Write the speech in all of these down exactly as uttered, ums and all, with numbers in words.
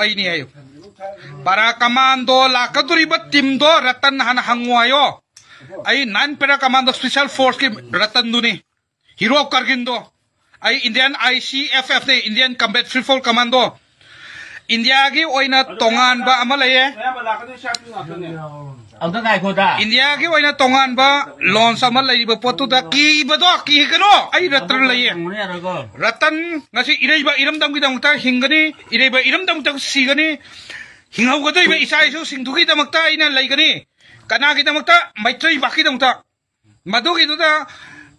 ꯑꯩꯅꯤ ꯍꯥꯏꯌꯨ꯫ Para commando ꯂꯥꯛꯀꯗꯧꯔꯤꯕ ꯇꯤꯝꯗꯣ ꯔꯇꯟ ꯍꯥꯟꯅ ꯍꯪꯉꯣ ꯍꯥꯏꯌꯣ꯫ ꯑꯩ ꯅꯥꯏꯟ ꯄꯦꯔꯥ ꯀꯃꯥꯟꯗꯣ ꯁ꯭ꯄꯦꯁꯦꯜ ꯐꯣꯔꯁꯀꯤ ꯔꯇꯟꯗꯨꯅꯤ, ꯍꯤꯔꯣ ꯀꯥꯔꯒꯤꯟꯗꯣ꯫ ꯑꯩ ꯏꯟꯗꯤꯌꯥꯟ ꯑꯥꯏ ꯁꯤ ꯑꯦꯐ ꯑꯦꯐꯅꯤ, ꯏꯟꯗꯤꯌꯥꯟ ꯀꯝꯕꯦꯠ ꯔꯤꯐꯣꯜ ꯀꯃꯥꯟꯗꯣ꯫ ꯏꯟꯗꯤꯌꯥꯒꯤ ꯑꯣꯏꯅ ꯇꯣꯉꯥꯟꯕ ꯑꯃ ꯂꯩꯌꯦ꯫ ꯑꯝꯇ ꯉꯥꯏꯈꯣꯗ꯫ ꯏꯟꯗꯤꯌꯥꯒꯤ ꯑꯣꯏꯅ ꯇꯣꯉꯥꯟꯕ ꯂꯣꯟꯁ ꯑꯃ ꯂꯩꯔꯤꯕ ꯄꯣꯠꯇꯨꯗ ꯀꯤꯕꯗꯣ ꯀꯤꯒꯅꯣ꯫ ꯑꯩ ꯔꯇꯟ ꯂꯩꯌꯦ꯫ ꯌꯥꯔꯣꯏꯀꯣ꯫ ꯔꯇꯟ ꯉꯁꯤ ꯏꯔꯩꯕ ꯏꯔꯝꯗꯝꯒꯤꯗꯃꯛꯇ ꯍꯤꯡꯒꯅꯤ, ꯏꯔꯩꯕ ꯏꯔꯝꯗꯝꯗ ꯁꯤꯒꯅꯤ꯫ ꯍꯤꯡꯍꯧꯒꯗꯧꯔꯤꯕ ꯏꯆꯥ ꯏꯁꯨꯁꯤꯡꯗꯨꯒꯤꯗꯃꯛꯇ ꯑꯩꯅ ꯂꯩꯒꯅꯤ꯫ ꯀꯅꯥꯒꯤꯗꯃꯛꯇ? ꯃꯩꯇ꯭ꯔꯩ ꯄꯥꯛꯀꯤꯗꯃꯛꯇ꯫ ꯃꯗꯨꯒꯤꯗꯨꯗ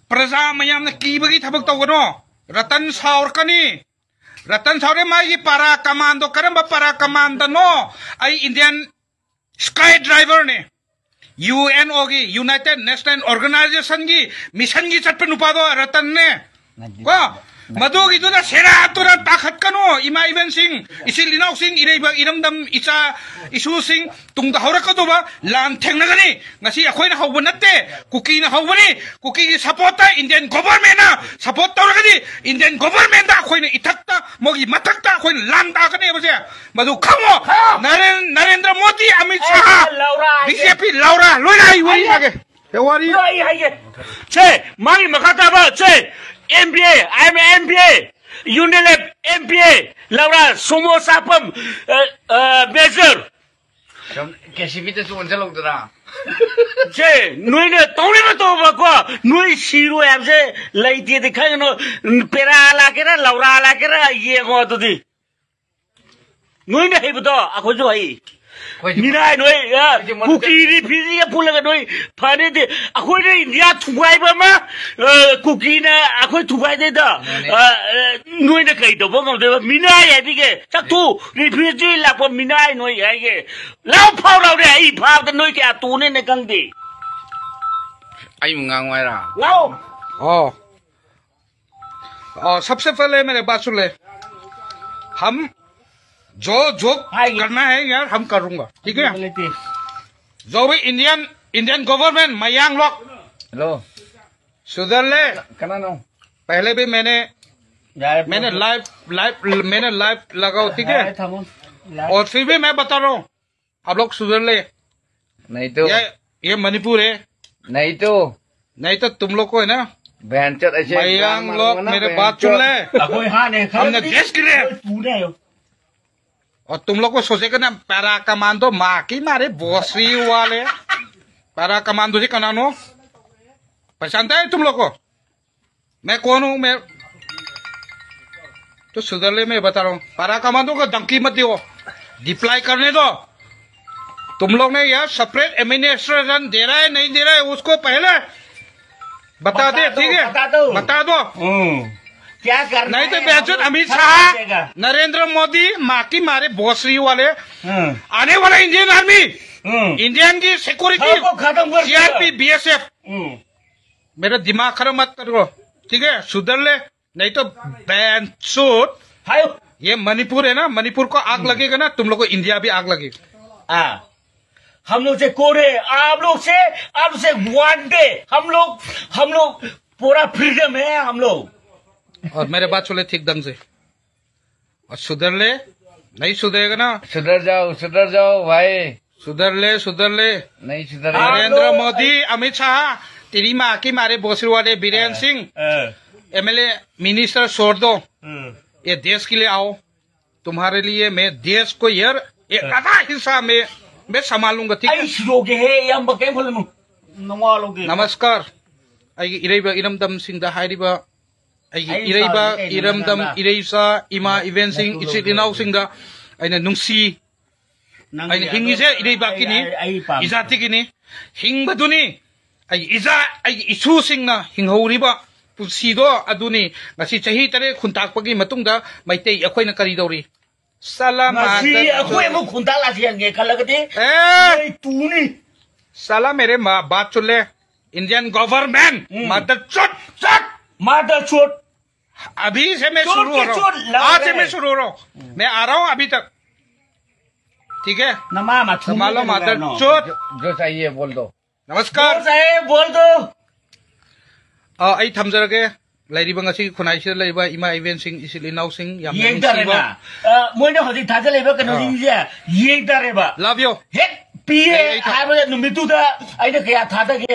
ꯄ꯭ꯔꯖꯥ ꯃꯌꯥꯝꯅ ꯀꯤꯕꯒꯤ ꯊꯕꯛ ꯇꯧꯒꯅꯣ꯫ ꯔꯇꯟ ꯁꯥꯎꯔꯛꯀꯅꯤ꯫ ꯔꯇꯟ ꯁꯥꯎꯔꯦ꯫ ꯃꯥꯒꯤ ꯄꯥꯔꯥ ꯀꯃꯥꯟꯗꯣ ꯀꯔꯝꯕ ꯄꯥꯔꯥ ꯀꯃꯥꯟꯗꯅꯣ? ꯑꯩ ꯏꯟꯗꯤꯌꯥꯟ ꯁ꯭ꯀꯥꯏ ꯗ꯭ꯔꯥꯏꯚꯔꯅꯦ꯫ ꯌꯨ ꯑꯦꯟ ꯑꯣꯒꯤ, ꯌꯨꯅꯥꯏꯇꯦꯗ ꯅꯦꯁꯅꯦꯜ ꯑꯣꯔꯒꯅꯥꯏꯖꯦꯁꯟꯒꯤ ꯃꯤꯁꯟꯒꯤ ꯆꯠꯄ ꯅꯨꯄꯥꯗꯣ ꯔꯇꯟꯅꯦ꯫ ꯀꯣ? ꯃꯗꯨꯒꯤꯗꯨꯗ ꯁꯦꯔꯥꯟ ꯇꯨꯔꯥꯟ ꯄꯥꯈꯠꯀꯅꯨ, ꯏꯃꯥ ꯏꯕꯦꯟꯁꯤꯡ, ꯏꯆꯤꯜ ꯏꯅꯥꯎꯁꯤꯡ, ꯏꯔꯩꯕ ꯏꯔꯝꯗꯝ ꯏꯆꯥ ꯏꯁꯨꯁꯤꯡ, ꯇꯨꯡꯗ ꯍꯧꯔꯛꯀꯗꯧꯕ ꯂꯥꯟ ꯊꯦꯡꯅꯒꯅꯤ꯫ ꯉꯁꯤ ꯑꯩꯈꯣꯏꯅ ꯍꯧꯕ ꯅꯠꯇꯦ, ꯀꯨꯀꯤꯅ ꯍꯧꯕꯅꯤ꯫ ꯀꯨꯀꯤꯒꯤ ꯁꯄꯣꯔꯠꯇ ꯏꯟꯗꯤꯌꯟ ꯒꯣꯚꯔꯟꯃꯦꯟꯅ ꯁꯄꯣꯔꯠ ꯇꯧꯔꯒꯗꯤ ꯏꯟꯗꯤꯌꯟ ꯒꯣꯚꯔꯟꯃꯦꯟꯗ ꯑꯩꯈꯣꯏꯅ ꯏꯊꯛꯇ, ꯃꯣꯏꯒꯤ ꯃꯊꯛꯇ ꯑꯩꯈꯣꯏꯅ ꯂꯥꯟ ꯇꯥꯛꯀꯅꯦꯕꯁꯦ꯫ ꯃꯗꯨ ꯈꯪꯉꯣ꯫ ꯅꯔꯦꯟ-, ꯅꯔꯦꯟꯗ꯭ꯔ ꯃꯣꯗꯤ, ꯑꯃꯤꯠ ꯁꯥꯍ, ꯑꯩ ꯂꯧꯔꯥ ꯍꯥꯏꯒꯦ꯫ ꯕꯤ ꯖꯦ ꯄꯤ ꯂꯧꯔꯥ ꯂꯣꯏꯅ ꯑꯩ ꯋꯥꯔꯤ ꯁꯥꯒꯦ꯫ ꯋꯥꯔꯤ꯫ ꯑꯗꯣ ꯑꯩ ꯍꯥꯏꯒꯦ꯫ ꯁꯦ, ꯃꯥꯒꯤ ꯃꯈꯥ ꯇꯥꯕ, ꯁꯦ, M B A, I am M B A, Unilever M B A, ꯂꯧꯔꯥ, ꯁꯣꯃꯣ ꯆꯥꯐꯝ, ꯑ, ꯑ, ꯃꯦꯖꯔ꯫ ꯁꯨꯝ ꯀꯦ ꯁꯤ ꯕꯤꯗꯁꯨ ꯑꯣꯟꯁꯤꯜꯍꯧꯗꯅ꯫ ꯁꯦ, ꯅꯣꯏꯅ ꯇꯧꯅꯤꯡꯕ ꯇꯧꯕꯀꯣ, ꯅꯣꯏ ꯁꯤꯔꯣꯏ ꯍꯥꯏꯕꯁꯦ ꯂꯩꯇꯦꯗꯤ ꯈꯪꯒꯅꯨ꯫ ꯄꯦꯔꯥ ꯂꯥꯛꯀꯦꯔꯥ, ꯂꯧꯔꯥ ꯂꯥꯛꯀꯦꯔꯥ, ꯌꯦꯡꯉꯣ ꯑꯗꯨꯗꯤ꯫ ꯅꯣꯏꯅ ꯍꯩꯕꯗꯣ ꯑꯩꯈꯣꯏꯁꯨ ꯍꯩ꯫ ꯑꯩꯈꯣꯏꯁꯨ ꯃꯤꯅꯥꯏ ꯅꯣꯏ, ꯑ, ꯑꯩꯈꯣꯏꯁꯨ ꯃꯗꯨ ꯀꯨꯀꯤ ꯔꯤꯐ꯭ꯌꯨꯖꯤꯒ ꯄꯨꯜꯂꯒ ꯅꯣꯏ ꯐꯅꯤꯗꯤ꯫ ꯑꯩꯈꯣꯏꯅ ꯏꯟꯗꯤꯌꯥ ꯊꯨꯒꯥꯏꯕ ꯑꯃ, ꯑ, ꯀꯨꯀꯤꯅ ꯑꯩꯈꯣꯏ ꯊꯨꯒꯥꯏꯗꯣꯏꯗ꯫ ꯃꯥꯅꯦ꯫ ꯑ, ꯑ, ꯅꯣꯏꯅ ꯀꯩ ꯇꯧꯕ ꯉꯝꯗꯣꯏꯕ? ꯃꯤꯅꯥꯏ ꯍꯥꯏꯕꯤꯒꯦ꯫ ꯆꯠꯊꯣꯛ, ꯔꯤꯐ꯭ꯌꯨꯖꯤ ꯂꯥꯛꯄ ꯃꯤꯅꯥꯏ ꯅꯣꯏ ꯍꯥꯏꯒꯦ꯫ ꯂꯥꯎ ꯐꯥꯎ ꯂꯥꯎꯔꯦ, ꯑꯩ ꯐꯥꯕꯗ ꯅꯣꯏ ꯀꯌꯥ ꯇꯣꯡꯅꯦꯅ ꯈꯪꯗꯦ꯫ ꯑꯩ ꯉꯥꯡꯉꯨ ꯍꯥꯏꯔꯣ? ꯉꯥꯎ꯫ ꯑꯣ꯫ और सबसे पहले मेरे बात सुन ले, हम जो जो हाँ, ये करना है यार, हम करूंगा, ठीक है? बोले थे। जो भी इंडियन, इंडियन गवर्नमेंट, मयांग लोग हेलो। सुधर ले। कना नो। पहले भी मैंने, यार, मैंने लाइव, लाइव, मैंने लाइव लगाओ, ठीक है? यार, थमो। और फिर भी मैं बता रहा हूँ, आप लोग सुधर ले। नहीं तो। ये, ये मणिपुर है। नहीं तो। नहीं तो तुम लोग को है ना, बहन चोद ऐसे मयंग लोग, मेरे बात सुन ले। कोई हाँ नहीं, हमने देश के लिए। तूने हो। और तुम लोग को सोचे कि ना, पैरा कमांडो माँ की मारे भोसड़ी वाले, पैरा कमांडो जी कनानो, पहचानता है तुम लोग को? मैं कौन हूँ? मैं तो सुधर ले, मैं बता रहा हूँ, पैरा कमांडो को धमकी मत दियो, डिप्लॉय करने दो। तुम लोग ने यह सेपरेट एडमिनिस्ट्रेशन दे रहा है, नहीं दे रहा है, उसको पहले बता दे, ठीक है? बता दो। क्या करना नहीं तो है, बेचत अमित शाह, नरेंद्र मोदी, माँ की मारे भोसड़ी वाले, आने वाला इंडियन आर्मी, इंडियन की सिक्योरिटी, सीआरपी, बीएसएफ। मेरा दिमाग खराब मत करो, ठीक है? सुधर ले, नहीं तो बैंचोद, ये मणिपुर है ना, मणिपुर को आग लगेगा ना, तुम लोग को इंडिया भी आग लगेगा। हाँ, हम लोग से कोरे, आप लोग से, आप लोग से वांटे, हम लोग, हम लोग पूरा फ्रीडम है हम लोग। और मेरे बात सुन ले ठीक ढंग से, और सुधर ले, नहीं सुधरेगा ना। सुधर जाओ, सुधर जाओ भाई। सुधर ले, सुधर ले। नहीं सुधर। नरेंद्र मोदी, अमित शाह, तेरी माँ की मारे भोसड़ी वाले बीरेन सिंह, एमएलए, मिनिस्टर छोड़ दो, ये देश के लिए आओ। तुम्हारे लिए मैं देश को यार एक आधा हिस्सा में मैं संभालूंगा, ठीक है? ꯑꯩ ꯁꯤꯔꯣꯒꯦ ꯍꯦ, ꯏꯌꯥꯝꯕ ꯀꯩꯝ ꯈꯜꯂꯨꯅꯨ꯫ ꯅꯋꯥ ꯂꯧꯗꯦ꯫ नमस्कार। ꯑꯩꯒꯤ ꯏꯔꯩꯕ ꯏꯔꯝꯗꯝꯁꯤꯡꯗ ꯍꯥꯏꯔꯤꯕ, ꯑꯩꯒꯤ ꯑꯩ ꯏꯔꯩꯕ ꯁꯥꯎꯔꯤꯁꯦ ꯀꯩꯅꯣ ꯏꯔꯝꯗꯝ ꯅꯪꯅ? ꯏꯔꯩꯆꯥ ꯏꯃꯥ ꯏꯕꯦꯟꯁꯤꯡ ꯅꯇꯨ ꯏꯆꯤꯜ ꯂꯧꯗꯦ꯫ ꯏꯅꯥꯎꯁꯤꯡꯗ ꯑꯩꯅ ꯅꯨꯡꯁꯤ꯫ ꯅꯪꯒꯤ ꯑꯩꯅ ꯍꯤꯡꯉꯤꯁꯦ ꯑꯗꯣ ꯏꯔꯩꯕꯥꯛꯀꯤꯅꯤ, ꯑꯩ, ꯑꯩ, ꯑꯩ ꯄꯥꯝꯗꯦ꯫ ꯏꯖꯥꯇꯤꯒꯤꯅꯤ꯫ ꯍꯤꯡꯕꯗꯨꯅꯤ ꯑꯩꯒꯤ ꯏꯖꯥ, ꯑꯩꯒꯤ ꯏꯁꯨꯁꯤꯡꯅ ꯍꯤꯡꯍꯧꯔꯤꯕ ꯄꯨꯟꯁꯤꯗꯣ ꯑꯗꯨꯅꯤ꯫ ꯉꯁꯤ ꯆꯍꯤ ꯇꯔꯦꯠ ꯈꯨꯟꯇꯥꯛꯄꯒꯤ ꯃꯇꯨꯡꯗ ꯃꯩꯇꯩ ꯑꯩꯈꯣꯏꯅ ꯀꯔꯤ ꯇꯧꯔꯤ? ꯁꯂꯥ ꯉꯁꯤ ꯃꯥꯗꯔ ꯑꯩꯈꯣꯏ ꯑꯃꯨꯛ ꯈꯨꯟꯇꯥꯛ ꯂꯥꯁꯤ ꯍꯟꯒꯦ ꯈꯜꯂꯒꯗꯤ ꯑꯦ! ꯑꯩ ꯇꯨꯅꯤ꯫ साला मेरे माँ बात सुन ले। इंडियन गवर्नमेंट, हम्म। मदरचोद, चोद। मदरचोद। अभी से मैं चोद शुरू हो के रहा हूँ। चोद लग आज से रहे। मैं शुरू हो रहा हूँ। मैं आ रहा हूँ अभी तक। ठीक है? नमा मा संभालो, थूम के मदरचोद। जो, जो चाहिए बोल दो। नमस्कार। बोल साहेब, बोल दो। ꯑ, ꯑꯩ ꯊꯝꯖꯔꯒꯦ꯫ ꯂꯩꯔꯤꯕ ꯉꯁꯤꯒꯤ ꯈꯨꯟꯅꯥꯏꯁꯤꯗ ꯂꯩꯔꯤꯕ ꯏꯃꯥ ꯏꯕꯦꯟꯁꯤꯡ, ꯏꯆꯤꯜ ꯏꯅꯥꯎꯁꯤꯡ, ꯌꯥꯝꯅ ꯌꯦꯡ ꯇꯥꯔꯦꯅ꯫ ꯅꯨꯡꯁꯤꯕ꯫ ꯑ, ꯃꯣꯏꯅ ꯍꯧꯖꯤꯛ ꯊꯥꯖꯜꯂꯛꯏꯕ ꯀꯩꯅꯣꯁꯤꯡꯁꯦ ꯌꯦꯡ ꯇꯥꯔꯦꯕ꯫ Love you. ꯍꯦꯛ ꯄꯤꯌꯦ ꯑꯩ, ꯑꯩ ꯊ- ꯍꯥꯏꯕꯗ ꯅꯨꯃꯤꯠꯇꯨꯗ ꯑꯩꯅ ꯀꯌꯥ ꯊꯥꯗꯒꯦ?